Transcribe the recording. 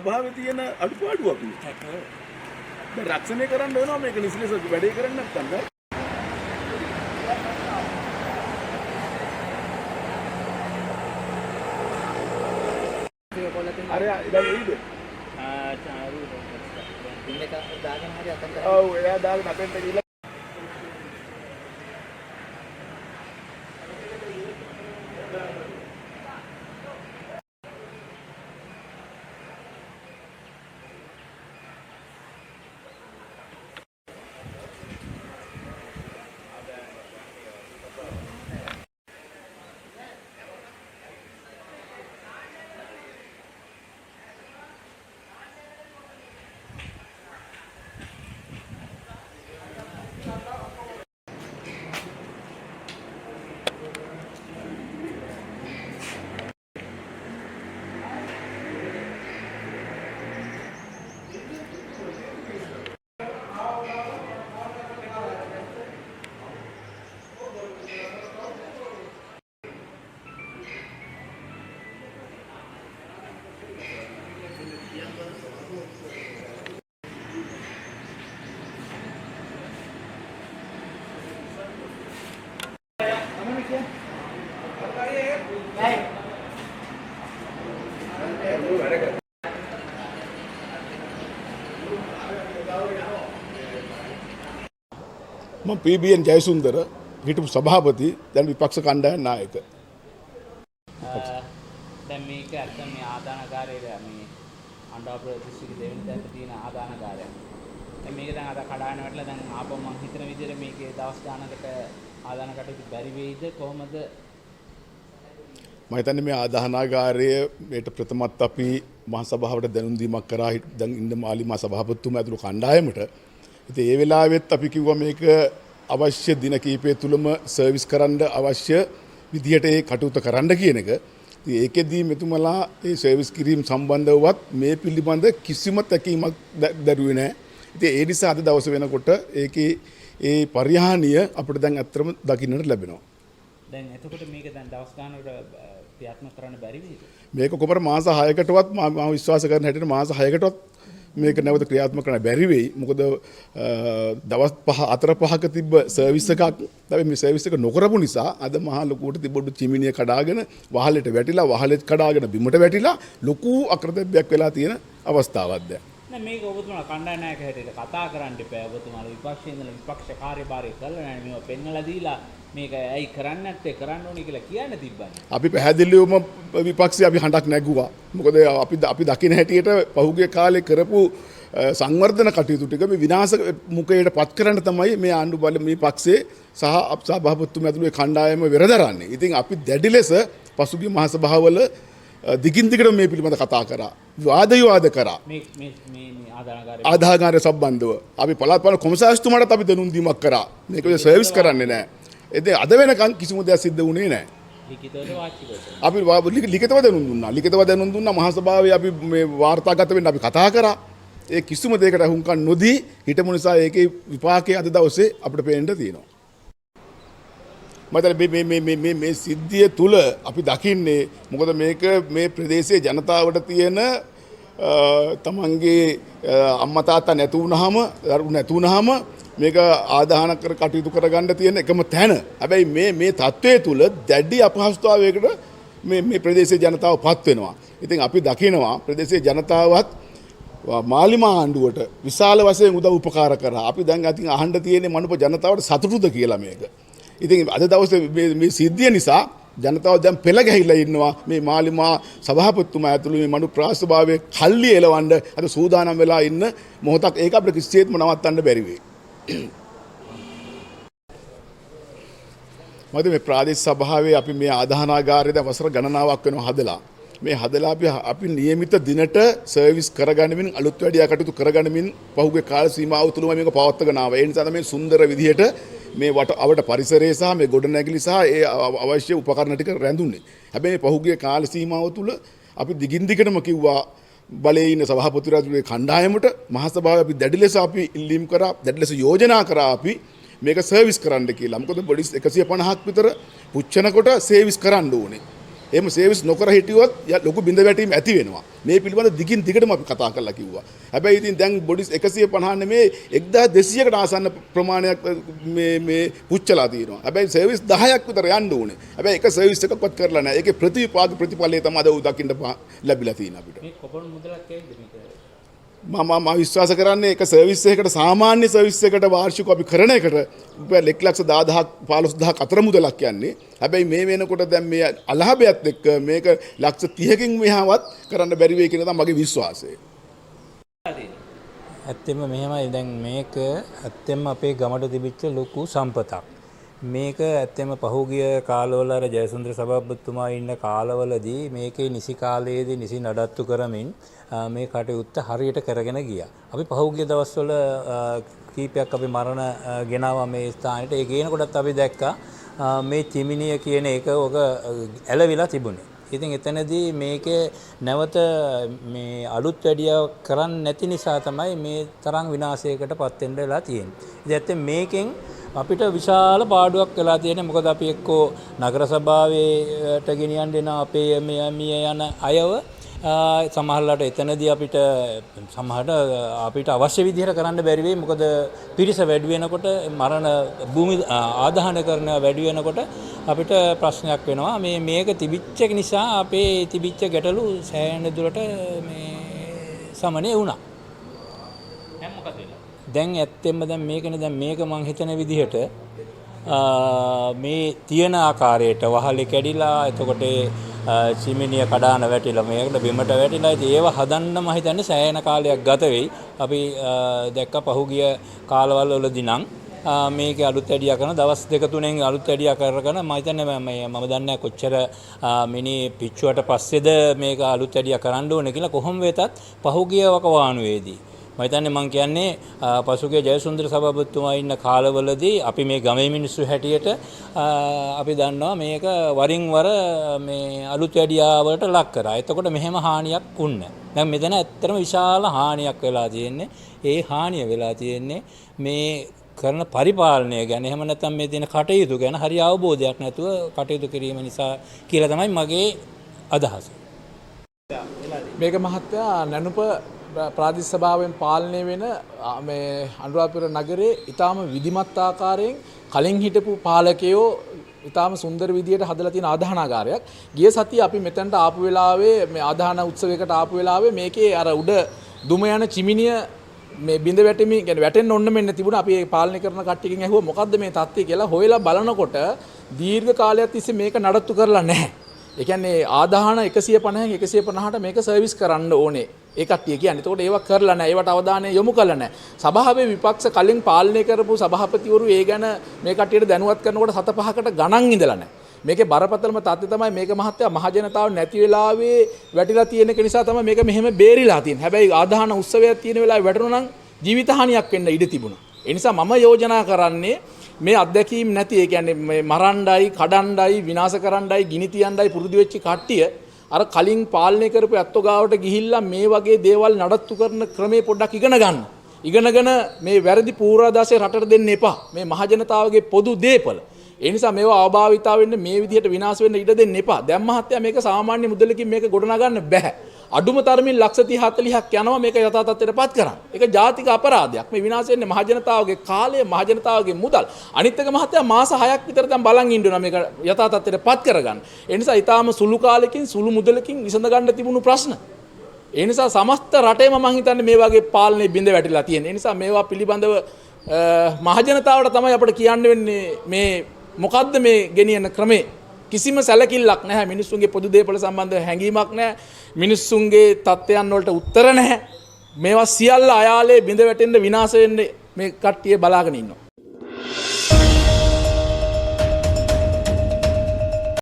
සභාවේ තියෙන අඩුපාඩුවක් නේ. දැන් රක්ෂණය කරන්න වෙනවා මේක නිසි ලෙස වැඩේ කරන්නේ නැත්තම් බෑ. අර දැන් එයිද? දාගෙන හරි අතන්ට. ඔව්, එයා දාගෙන අතෙන්ට ගිහලා. මම PBN Jayasundara, හිටපු සභාපති, දැන් විපක්ෂ කණ්ඩායම් නායක. දැන් මේක ඇත්තම මේ ආදානකාරය මේ අණ්ඩාපුර දිස්ත්‍රික්කයේ දෙවෙනි තැනට තියෙන ආදානකාරයක්. දැන් මේක දැන් අද කඩාගෙන වැටලා දැන් ආපහු මං හිතන විදිහට මේකේ දවස් ගානකට ආදාන කටයුතු බැරි වෙයිද කොහොමද? මම හිතන්නේ මේ ආදාහනාගාරය මේට ප්‍රථමත් අපි මහා සභාවට දැනුම් දීමක් කරා දැන් ඉන්න මාලිමා සභාපතිතුමා ඇතුළු කණ්ඩායමට. ඉතින් ඒ වෙලාවෙත් අපි කිව්වා මේක අවශ්‍ය දින කිහිපය තුලම සර්විස් කරන්න අවශ්‍ය විදිහට ඒ කටයුතු කරන්න කියන එක. ඉතින් ඒකෙදී මෙතුමලා ඒ සර්විස් කිරීම සම්බන්ධවවත් මේ පිළිබඳ කිසිම තැකීමක් දැරුවේ නැහැ. ඉතින් ඒ නිසා අද දවස වෙනකොට ඒකේ ඒ පරිහානිය අපිට දැන් ඇත්තටම දකින්නට ලැබෙනවා. දැන් එතකොට මේක දැන් දවස් ගානකට ක්‍රියාත්මක කරන්න බැරි වෙයිද? මේක කොහොමද මාස 6කටවත් මම විශ්වාස කරන හැටියට මාස 6කටවත් මේක නැවත ක්‍රියාත්මක කරන්න බැරි වෙයි. මොකද දවස් 5 4 5ක තිබ්බ සර්විස් එකක් තමයි මේ සර්විස් එක නොකරපු නිසා අද මහා ලොකුවට තිබ්බ චිමිනිය කඩාගෙන වහලෙට වැටිලා, වහලෙත් කඩාගෙන බිමට වැටිලා ලොකු අකරතැබ්බයක් වෙලා තියෙන අවස්ථාවක් දැන්. නෑ, මේක ඔබතුමාලා කණ්ඩායම් නායක හැටියට කතා කරන්න එපා. ඔබතුමාලා විපක්ෂයේ ඉඳලා විපක්ෂ කාර්යභාරය කරලා නෑ, මේවා පෙන්නලා දීලා මේක ඇයි කරන්නේ නැත්තේ, කරන්න ඕනේ කියලා කියන්න තිබ්බනේ. අපි පැහැදිලිවම විපක්ෂය අපි හඬක් නැගුවා. මොකද අපි දකින හැටියට පහුගිය කාලේ කරපු සංවර්ධන කටයුතු ටික මේ විනාශ මුඛයට පත් කරන්න තමයි මේ ආණ්ඩු බල මේ පක්ෂේ සහ සභාපතිතුමා ඇතුළු ඒ කණ්ඩායම වෙරදරන්නේ. ඉතින් අපි දැඩි ලෙස පසුගිය මහ සභාවල දිගින් දිගටම මේ පිළිබඳ කතා කරා. වාද විවාද කරා. මේ මේ මේ මේ ආදානකාරය ආදාහගාරය සම්බන්ධව අපි පළාත් පාලන කොමසාරිස්තුමාටත් අපි දැනුම් දීමක් කරා. මේක සර්විස් කරන්නේ නැහැ. ඉතින් අද වෙනකන් කිසිම දෙයක් සිද්ධ වුණේ නැහැ. ලිඛිතවද වාචිකවද? අපි ලිඛිතව දැනුම් දුන්නා. ලිඛිතව දැනුම් දුන්නා. මහා සභාවේ අපි මේ වාර්තාගත වෙන්න අපි කතා කරා. ඒ කිසිම දෙයකට අහුම්කම් නොදී හිටපු නිසා ඒකේ විපාකයේ අද දවසේ අපිට පේන්න තියෙනවා. මම හිතන්නේ මේ මේ මේ මේ මේ සිද්ධිය තුල අපි දකින්නේ මොකද මේක මේ ප්‍රදේශයේ ජනතාවට තියෙන තමන්ගේ අම්මා තාත්තා නැතු වුනහම, දරුවෝ නැතු වුනහම මේක ආදාහන කර කටයුතු කරගන්න තියෙන එකම තැන. හැබැයි මේ මේ තත්ත්වය තුල දැඩි අපහසුතාවයකට මේ මේ ප්‍රදේශයේ ජනතාව පත් වෙනවා. ඉතින් අපි දකිනවා ප්‍රදේශයේ ජනතාවත් මාලිමා ආණ්ඩුවට විශාල වශයෙන් උදව් උපකාර කරා. අපි දැන් අතින් අහන්න තියෙන්නේ මනුප ජනතාවට සතුටුද කියලා මේක. ඉතින් අද දවසේ මේ මේ සිද්ධිය නිසා ජනතාව දැන් පෙළ ගැහිලා ඉන්නවා. මේ මාලිමා සභාපතිතුමා ඇතුළු මේ මනු ප්‍රාසභාවයේ කල්ලි එලවන්න අද සූදානම් වෙලා ඉන්න මොහොතක්. ඒක අපිට කිසිසේත්ම නවත්තන්න බැරි වෙයි. මොකද මේ ප්‍රාදේශ සභාවේ අපි මේ ආදාහනාගාරය දැන් වසර ගණනාවක් වෙනවා හදලා. මේ හදලා අපි නියමිත දිනට සර්විස් කරගනිමින් අලුත් වැඩියා කටයුතු කරගනිමින් පහුගිය කාල සීමාව තුළම මේක පවත්වාගෙන ආවා. ඒ නිසා තමයි සුන්දර විදිහට මේ වට අවට පරිසරය සහ මේ ගොඩනැගිලි සහ ඒ අවශ්‍ය උපකරණ ටික රැඳුනේ. හැබැයි මේ පහුගිය කාල සීමාව තුළ අපි දිගින් දිගටම කිව්වා බලයේ ඉන්න සභාපතිවරයාගේ කණ්ඩායමට මහා සභාවේ අපි දැඩි ලෙස අපි ඉල්ලීම් කරා, දැඩි ලෙස යෝජනා කරා අපි මේක සර්විස් කරන්න කියලා. මොකද පොලිස් 150ක් විතර පුච්චනකොට සර්විස් කරන්න ඕනේ. එහෙම සර්විස් නොකර හිටියොත් ලොකු බිඳ වැටීම් ඇති වෙනවා. මේ පිළිබඳ දිගින් දිගටම අපි කතා කරලා කිව්වා. හැබැයි ඉතින් දැන් බොඩිස් 150 නෙමේ 1200කට ආසන්න ප්‍රමාණයක් මේ මේ පුච්චලා තියෙනවා. හැබැයි සර්විස් 10ක් විතර යන්න ඕනේ. හැබැයි එක සර්විස් එකක්වත් කරලා නැහැ. ඒකේ ප්‍රතිවිපාක ප්‍රතිඵලය තමයි අද දකින්න ලැබිලා තියෙන අපිට. මේ කොපමණ මුදලක් ඇවිල්ද මේක? මම මම විශ්වාස කරන්නේ එක සර්විස් එකකට, සාමාන්‍ය සර්විස් එකකට වාර්ෂිකව අපි කරන එකට රුපියල් 1,10,000 15,000 අතර මුදලක් යන්නේ. හැබැයි මේ වෙනකොට දැන් මේ අලාභයත් එක්ක මේක ලක්ෂ 30කින් මෙහාවත් කරන්න බැරි වෙයි කියන තමයි මගේ විශ්වාසය. ඇත්තෙන්ම මෙහෙමයි, දැන් මේක ඇත්තෙන්ම අපේ ගමට තිබිච්ච ලොකු සම්පතක්. මේක ඇත්තෙන්ම පහුගිය කාලවල අර ජයසුන්දර සභාපතිතුමා ඉන්න කාලවලදී මේකේ නිසි කාලයේදී නිසි නඩත්තු කරමින් මේ කටයුත්ත හරියට කරගෙන ගියා. අපි පහුගිය දවස්වල කීපයක් අපි මරණ ගෙනාවා මේ ස්ථානෙට. ඒ ගේනකොටත් අපි දැක්කා මේ චිමිනිය කියන එක ඔක ඇලවිලා තිබුණේ. ඉතින් එතනදී මේකේ නැවත මේ අලුත් වැඩියාව කරන්න නැති නිසා තමයි මේ තරම් විනාශයකට පත් වෙන්න වෙලා තියෙන්නේ. ඉතින් ඇත්තෙන් මේකෙන් අපිට විශාල පාඩුවක් වෙලා තියෙන්නේ. මොකද අපි එක්කෝ නගර සභාවේට ගෙනියන්න එන අපේ මේ මිය යන අයව සමහරලාට එතනදී අපිට සමහරට අපිට අවශ්‍ය විදිහට කරන්න බැරි වෙයි. මොකද පිරිස වැඩි වෙනකොට මරණ භූමි ආදාහන කරන වැඩි වෙනකොට අපිට ප්‍රශ්නයක් වෙනවා. මේ මේක තිබිච්ච නිසා අපේ තිබිච්ච ගැටලු සෑහෙන දුරට මේ සමනය වුණා. දැන් මොකද වෙලා? දැන් ඇත්තෙන්ම දැන් මේකනේ, දැන් මේක මං හිතන විදිහට මේ තියෙන ආකාරයට වහලේ කැඩිලා, එතකොට චිමිනිය කඩාන වැටිලා මේකට බිමට වැටිලා, ඉතින් ඒව හදන්න මම හිතන්නේ සෑහෙන කාලයක් ගත වෙයි. අපි දැක්ක පහුගිය කාලවල වලදී නම් මේකේ අලුත් වැඩියා කරන දවස් දෙක තුනෙන් අලුත් වැඩියා කරගෙන මම හිතන්නේ මම දන්නේ නැහැ කොච්චර මිනි පිච්චුවට පස්සේද මේක අලුත් වැඩියා කරන්න ඕනේ කියලා. කොහොම වෙතත් පහුගිය වකවානුවේදී මම හිතන්නේ මං කියන්නේ පසුගිය ජයසුන්දර සභාපතිතුමා ඉන්න කාලවලදී අපි මේ ගමේ මිනිස්සු හැටියට අපි දන්නවා මේක වරින් වර මේ අලුත් වැඩියාවලට ලක් කරා. එතකොට මෙහෙම හානියක් වුන්නේ නැහැ. දැන් මෙතන ඇත්තටම විශාල හානියක් වෙලා තියෙන්නේ. ඒ හානිය වෙලා තියෙන්නේ මේ කරන පරිපාලනය ගැන, එහෙම නැත්නම් මේ තියෙන කටයුතු ගැන හරි අවබෝධයක් නැතුව කටයුතු කිරීම නිසා කියලා තමයි මගේ අදහස. මේක මහත්තයා නැනුප ප්‍රාදේශීය සභාවෙන් පාලනය වෙන මේ අනුරාධපුර නගරේ ඊටාම විධිමත් ආකාරයෙන් කලින් හිටපු පාලකයෝ ඊටාම සුන්දර විදියට හදලා තියෙන ආදාහනාගාරයක්. ගිය සතියේ අපි මෙතනට ආපු වෙලාවේ මේ ආදාහන උත්සවයකට ආපු වෙලාවේ මේකේ අර උඩ දුම යන චිමිනිය මේ බිඳ වැටෙමින්, කියන්නේ වැටෙන්න ඕන මෙන්න තිබුණා. අපි ඒ පාලනය කරන කට්ටියකින් ඇහුවා මොකද්ද මේ තත්ත්වය කියලා. හොයලා බලනකොට දීර්ඝ කාලයක් තිස්සේ මේක නඩත්තු කරලා නැහැ. ඒ කියන්නේ ආදාහන 150න් 150ට මේක සර්විස් කරන්න ඕනේ. ඒ කට්ටිය කියන්නේ. එතකොට ඒවා කරලා නැහැ. ඒවට අවධානය යොමු කරලා නැහැ. සභාවේ විපක්ෂ කලින් පාලනය කරපු සභාපතිවරු ඒ ගැන මේ කට්ටියට දැනුවත් කරනකොට සත පහකට ගණන් ඉඳලා නැහැ. මේකේ බරපතලම තත්ත්වය තමයි මේක මහත්තයා මහජනතාව නැති වෙලාවේ වැටිලා තියෙන එක නිසා තමයි මේක මෙහෙම බේරිලා තියෙන්නේ. හැබැයි ආදාහන උත්සවයක් තියෙන වෙලාවේ වැටුණා නම් ජීවිත හානියක් වෙන්න ඉඩ තිබුණා. ඒ නිසා මම යෝජනා කරන්නේ මේ අත්දැකීම් නැති, ඒ කියන්නේ මේ මරණ්ඩයි, කඩණ්ඩයි, විනාශ කරණ්ඩයි, ගිනි තියණ්ඩයි පුරුදු වෙච්ච කට්ටිය අර කලින් පාලනය කරපු ඇත්තෝ ගාවට ගිහිල්ලා මේ වගේ දේවල් නඩත්තු කරන ක්‍රමේ පොඩ්ඩක් ඉගෙන ගන්න. ඉගෙනගෙන මේ වැරදි පූර්වාදර්ශය රටට දෙන්න එපා. මේ මහජනතාවගේ පොදු දේපල. ඒ නිසා මේවා අවභාවිතා වෙන්න මේ විදිහට විනාශ වෙන්න ඉඩ දෙන්න එපා. දැන් මහත්තයා මේක සාමාන්‍ය මුදලකින් මේක ගොඩනගන්න බැහැ. අඩුම තරමින් ලක්ෂ 30 40ක් යනවා මේක යථා තත්ත්වයට පත් කරන්න. ඒක ජාතික අපරාධයක්. මේ විනාශ වෙන්නේ මහජනතාවගේ කාලය, මහජනතාවගේ මුදල්. අනිත් එක මහත්තයා මාස 6ක් විතර දැන් බලන් ඉන්න ඕන මේක යථා තත්ත්වයට පත් කරගන්න. ඒ නිසා ඊටාම සුළු කාලෙකින් සුළු මුදලකින් විසඳ ගන්න තිබුණු ප්‍රශ්න. ඒ නිසා සමස්ත රටේම මං හිතන්නේ මේ වගේ පාලනේ බිඳ වැටිලා තියෙන. ඒ නිසා මේවා පිළිබඳව මහජනතාවට තමයි අපිට කියන්න වෙන්නේ මේ මොකද්ද මේ ගෙනියන ක්‍රමේ. කිසිම සැලකිල්ලක් නැහැ. මිනිස්සුන්ගේ පොදු දේපල සම්බන්ධ හැඟීමක් නැහැ. මිනිස්සුන්ගේ තත්ත්වයන් වලට උත්තර නැහැ. මේවා සියල්ල අයාලේ බිඳ වැටෙන්න විනාශ වෙන්න මේ කට්ටිය බලාගෙන ඉන්නවා.